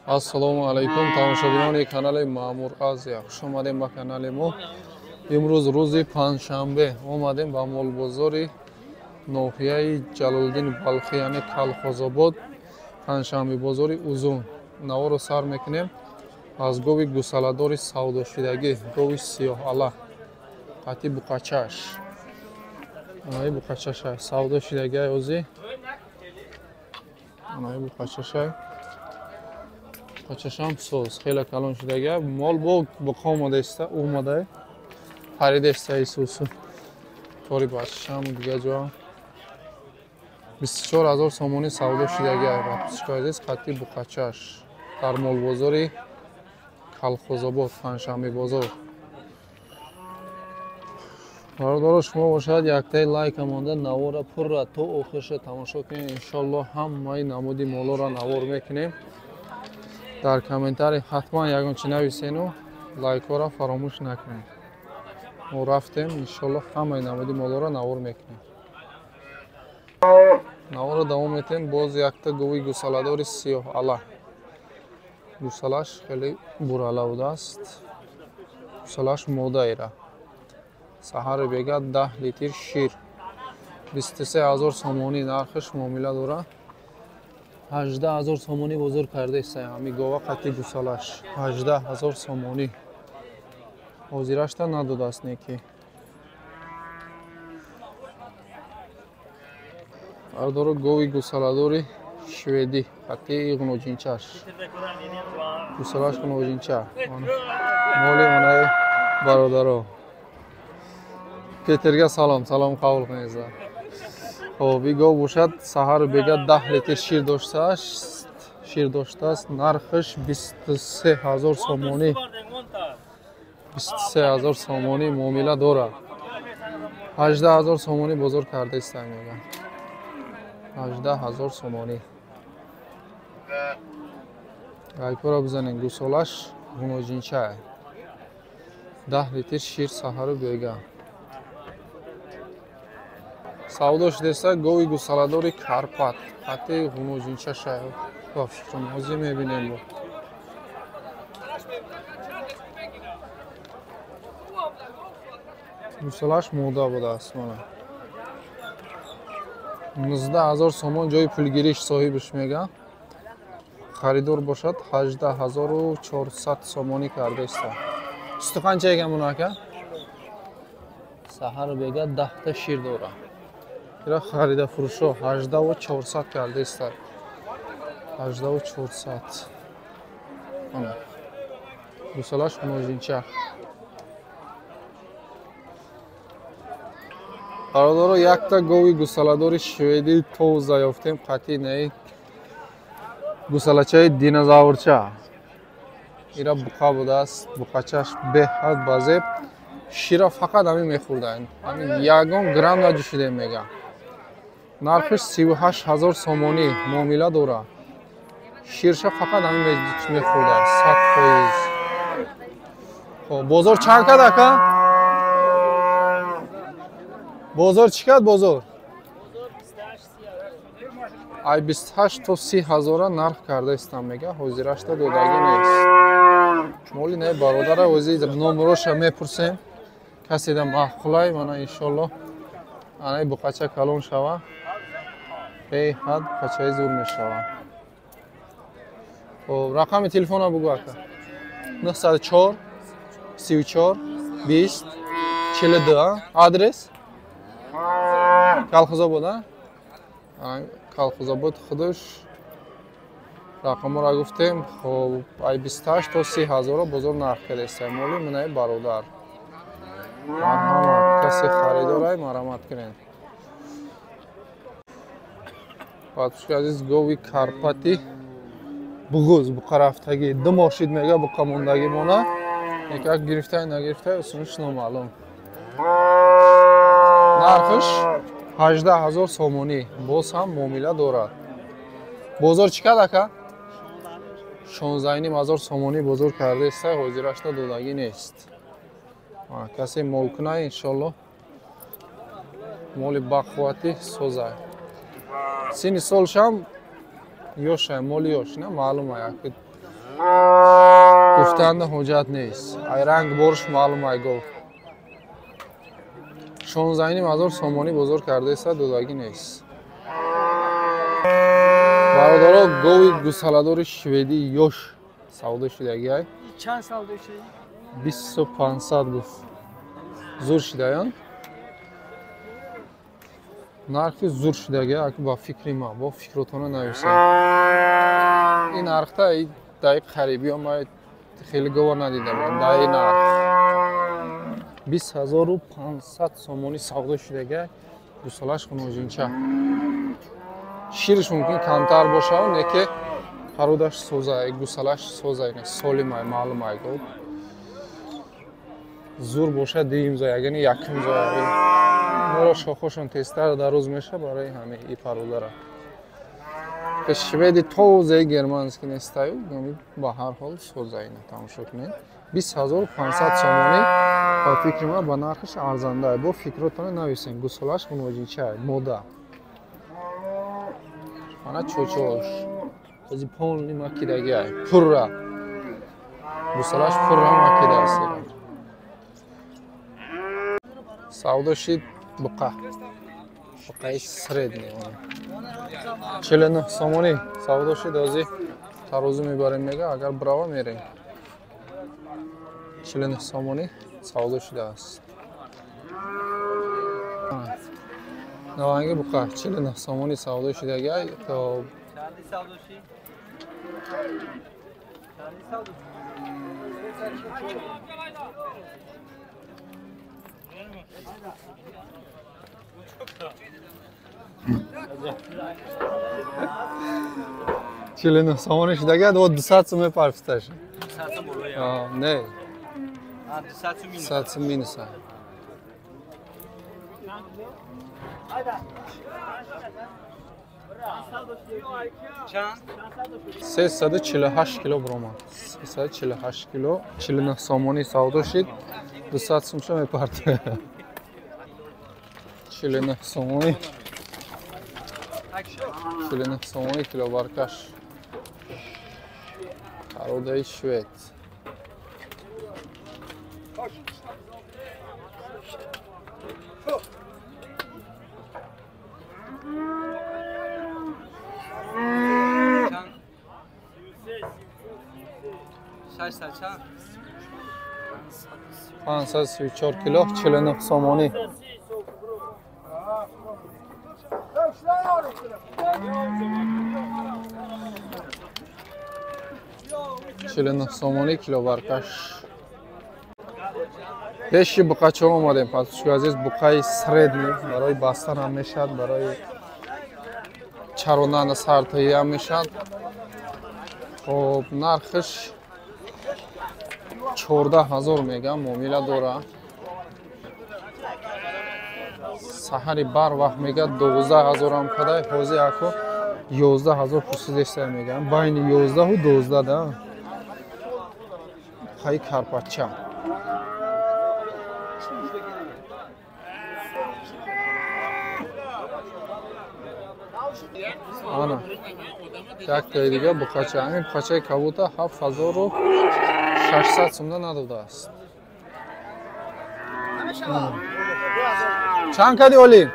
Ассалому алайкум, тамошобинони канали Маъмур Азия. Хуш омадем ба канали мо. Имрӯз рӯзи панҷшанбе омадем ба молбозори ноҳияи Ҷалолиддини Балхӣ, яъне Калхозобод, панҷшанбе бозори Узун. Наворо сар мекунем аз гови гусаладори савдошидагӣ, гови сиёҳала, қати буқачаш. Анаи буқачаша савдошидагӣ ози. Анаи буқачаша. Қачашам соз, хеле калон шудага. Мол бо буқа омадаиста, омада. Харидеста Исусу. Тори бачашам дига ҷо. 24 000 сомонӣ савдо шудага. Подписчикои азиз, қати буқачаш дар молбозори Калхозобод, панҷшанбе бозор. Бародаро, шумо бошад яктаи лайка монда навора пурра то охирша тамошо кунед. Иншоллоҳ ҳамаи намуди молоро навор мекунем. Дар комментарий ҳатман ягон чи нависену лайкҳоро фаромӯш накунед. Мо рафтем, иншоллоҳ ҳамаи намуди молоро навор мекунем. Наворро давом метем. Боз якта гови гусаладори сиёҳала. Гусалаш хеле бурала будааст. Гусалаш модаира. Саҳари бега 10 литр шир. 23 000 сомонӣ нархаш муомила дорад. 18 000 сомонӣ бозор кардаиста ҳами гова қати гусалаш. 18 000 сомонӣ. Ҳозирашта надодааст неки. Бардоро, гови гусаладори шведӣ қати ғуноҷинчаш. Гусалаш ғуноҷинча. Моли манаи бародаро. Петерга салом, салом қабул кунед. Хоб, и гов бошад саҳару бега 10 литр шир доштааст, нархаш 23 000 сомонӣ. 23 000 сомонӣ муомила дорад. 18 000 сомонӣ бозор кардаиста мегӯянд. 18 000 сомонӣ. Гайкора бизанед, гусолаш ғуноҷинча. 10 литр шир саҳару бега. Савдо шудеста гови гусаладори Карпат, қати ғуноҷинчаша. Ба фикрам ҳозир мебинем бо. Гусалаш мода будааст мана. 19 000 сомон ҷои пулгириш соҳибаш мега. Харидор бошад 18 400 сомонӣ кардаиста. Суту қанча еган буно ака? Саҳару бега 10 та шир дорад. Ира харида фурӯшо 18 400 кардаиста. 18 400. Ана. Гусалаш ғуноҷинча. Бародаро, якта гови гусаладори шведӣ тоза ёфтем, қати наи гусалачаи динозаврча. Ира буқа будааст, буқачаш беҳад базеб. Шира фақат ҳамин мехӯрдаем. Ҳамин ягон грамм наҷӯшидем мега. Нархаш 38 000 сомонӣ муомила дорад. Ширша фақат ҳамин мехӯрда, 100%. Хоб, бозор чанд кад ака? Бозор чӣ кад бозор? Ай 28 то 30 ҳазора нарх кардаистам мега, ҳозирашта додагӣ нест. Моли не бародара, ози номероша мепурсем. Каседа маъқулай, мана иншоллоҳ анаи буқача калон шава. Беҳад буқачаи зур мешава. Хоб, рақами телефона бугӯ ака. 904 34 20 42. Адрес? Калхозобод, а? Калхозобод худаш. Рақамҳоро гуфтем. Хоб, ай 28 то 30 ҳазора бозор нарх кардаиста. Моли минаи бародар. Марҳамат, касе харидорай, марҳамат кунед. Подписчики азиз, гови Карпати буғуз, буқарафтагӣ. Ду моҳ шид мега буқа мондагӣ мона. Якак гирифтай, нагирифтай, усуниш номаълум. Нархаш 18 000 сомонӣ. Боз ҳам муомила дорад. Бозор чӣ кад ака? 16 500 сомонӣ бозор кардаиста, ҳозирашта додагӣ нест. Касе мол кунай, иншоллоҳ моли бақувватӣ созай. Синни солшам ёшай, моли ёш, на маълума, як Гуфтанда ҳоҷат нест. Ай ранг борш маълум ай гов. 16 500 сомонӣ бозор кардаеста, додагӣ нест. Бародаро, гови гусаладори шведӣ ёш савдо шудагӣ ай. Чанд савдо шуд? 2500 гуфт. Зур шудаян. Нархи зур шудагӣ, аки ба фикри ман, бо фикротона нависед. Ин нархта даи қарибиё ман хеле гова надида будам. Даи нарх 20500 сомонӣ савдо шудагӣ, гусалаш хуножинча. Шириш мумкин камтар бошад, не ки пародаш соза, гусалаш соза, солимай, маълумай гов. Зур бошад дуюм зоя, яъне якум зоя. Моро шохошон тезтар дароз меша барои ҳамин и пародара. Шведи тозаи германский нестаю, ба ҳар ҳол соза ина тамошо кунед. 20500 сомонӣ ба фикри ман ба нархаш арзанда. Бо фикротона нависем, гусолаш хуножинча, мода. Ана чочош. Ози полни макидаги ай, пурра. Гусолаш пурра макида аст. Савдо шид буқа. Буқаи средний. 49 сомонӣ савдо шид, ози тарозу мебарем мега, агар брава мерем. 49 сомонӣ савдо шудааст. Наванги буқа 49 сомонӣ савдо шудаги. То 49 сомонӣ шудаги, 200 сум мепарфташ. Не. 200 сум минус. Чанд? 348 кило бромад. 348 кило, 49 сомонӣ савдо шид, 200 сумша мепарт. 49 сомонӣ. 49 сомонӣ кило баркаш. Пародаи швед. Чанд? 534 кило, 49 сомонӣ. 49 сомонӣ кило баркаш. Пеши буқача омадем, пасучки азиз, буқаи средний барои бастан ҳам мешавад, барои чаронана сартоӣ ҳам мешавад. Хоб, нархаш 14000 мегам, муомила дора. Саҳари бар вақт мега 12000 ҳам кадай, ҳозир ако 11000 пурсидеста мегам. Байни 11 12 да. Хай карпача. Ана. Яктаи дига буқача. Ҳамин буқачаи кабута 7600 сумда надодааст. Чанд кади олим?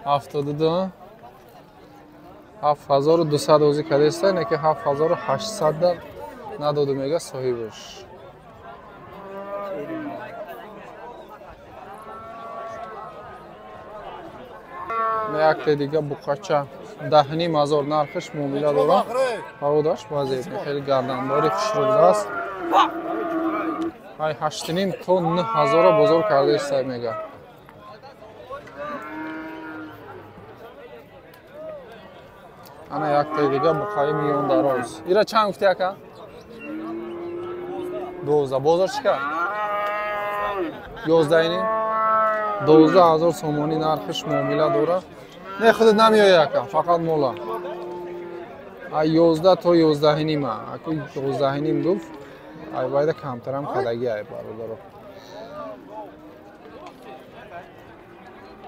72. 7200 озӣ кадеста, не ки 7800 надоду мега соҳибаш. Яктаи дига буқача 10500 нархаш муомила дорад. Пародаш баъзе хеле гардандори хушрӯ будааст. Ай 8,5 то 9000 бозор кардаеста мега. Ана яктаи дига буқаи миён дароз. Ира чанд гуфти ака? 12. Бозор чӣ кард? 11,5. 12000 сомонӣ нархаш муомила дорад. Не, худат намеояй ака, фақат мола. Ай 11 то 11,5. Аку 11,5 гуфт. Ай вайда камтарам кадаги ай бародаро.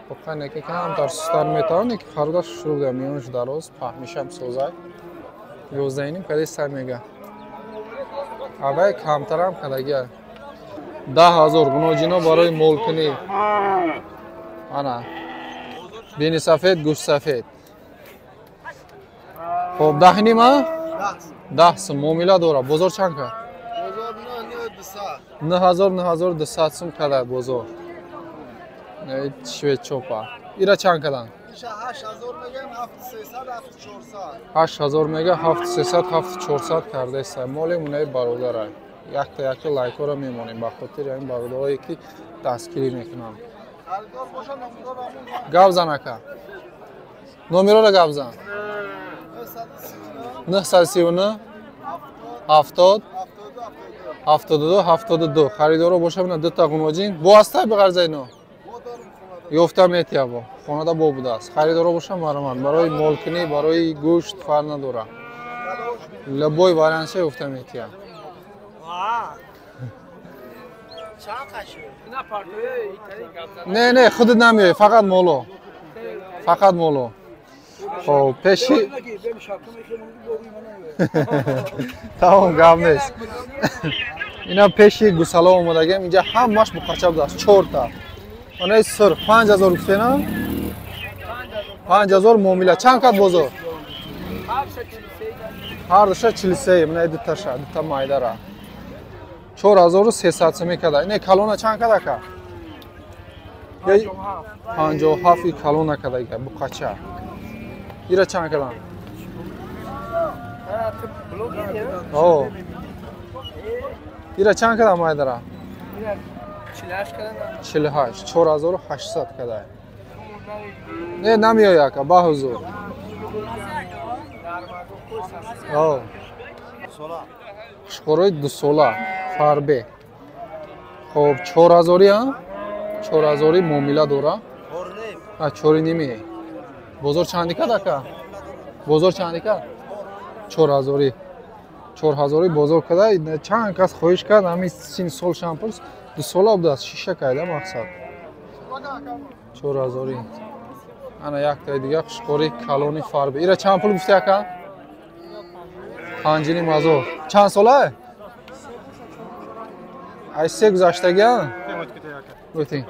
Воқеан яке камтар сустар метавонӣ ки харудаш шурӯъ миёнаш дароз, паҳмишам созай. 11.5 кадеста мега. Авай камтарам кадагия. 10,000 гуноҷино барои молкунӣ. Ана. Бини сафед, гӯшт сафед. Хоб 10.5 а? 10 сум муомила дора. Бозор чанд кард? Бозор 9200 сум када бозор. Швед чопа. Ира чанд кадан? 8000 мегам 7300 7400. 8000 мега 7300 7400 кардеса. Моли мунаи бародарай. Якта якта лайкора мемонем ба хотири ин бародарое ки дастгирӣ мекунанд. Гап зан ака. Номерора гап зан. 939 70 72 72. Харидоро боша бина дута гуноҷин. Бо ҳастай биғарза ино? Ёфта метия бо. Хонада бо будааст. Харидоро боша марамат. Барои молкунӣ, барои гӯшт фарқ надора. Любой вариантша ёфта метия. Не, не, худат намеоӣ, фақат моло. Фақат моло. Хоб, пеши тамом гап нест. Ина пеши гусала омадагем, инҷа ҳамаш буқача будааст, 4та. Онаи сурх 5000 гуфтена? 5000 муомила. Чанд кат бозор? Ҳар душа 43, мана дуташа, дута майдара. 4300 сум када. Ине калона чанд када ка? 57 и калона када ика буқача. Ира чанд кадан? О. Ира чанд када майдара? 48, 4800 када. Не намеояд ака, ба ҳузур. О. Хушхӯрои дусола фарбе. Хоб 4000 а? 4000 муомила дора. А 4.5. Бозор чанди кад ака? Бозор чанди кад? 4000. 4000 бозор када. Чанд кас хоҳиш кард, ҳамин син сол шампурс дусола будааст, шиша кайда мақсад. 4000. Ана яктаи дига хушхӯри калони фарбе. Ира чанд пул гуфти ака? 5,5 ҳазор. Чанд сола? Ай се гузаштагиа? Гуфтин.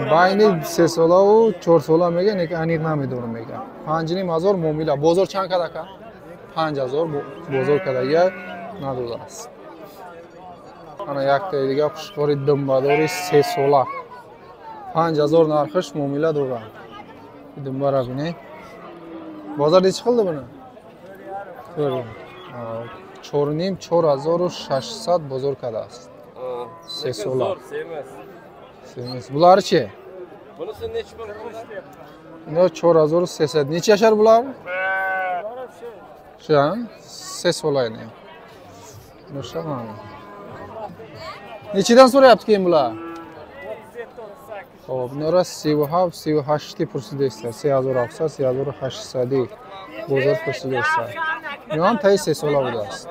Байни 3 солаву 4 сола мега, нек аниқ намедонам мега. 5,5 ҳазор муомила. Бозор чанд кад ака? 5000 бозор кадагия надодааст. Ана яктаи дига хушхӯри думбадори 3 сола. 5000 нархаш муомила дорад. Думбара бинед. Бозор нечи хилди буна? 4.5, 4600 бозор кардааст. 3 сола. Семез. Булар чи? Ино 4300. Нечи яшар булар? Ша? 3 сола ине. Ношаман. Нечидан so'rayapti keyin bular? Хоб, инора 37, 38 пурсидаиста. 3700, 3800 бозор пурсидаиста. Ино ҳам таи 3 сола будааст.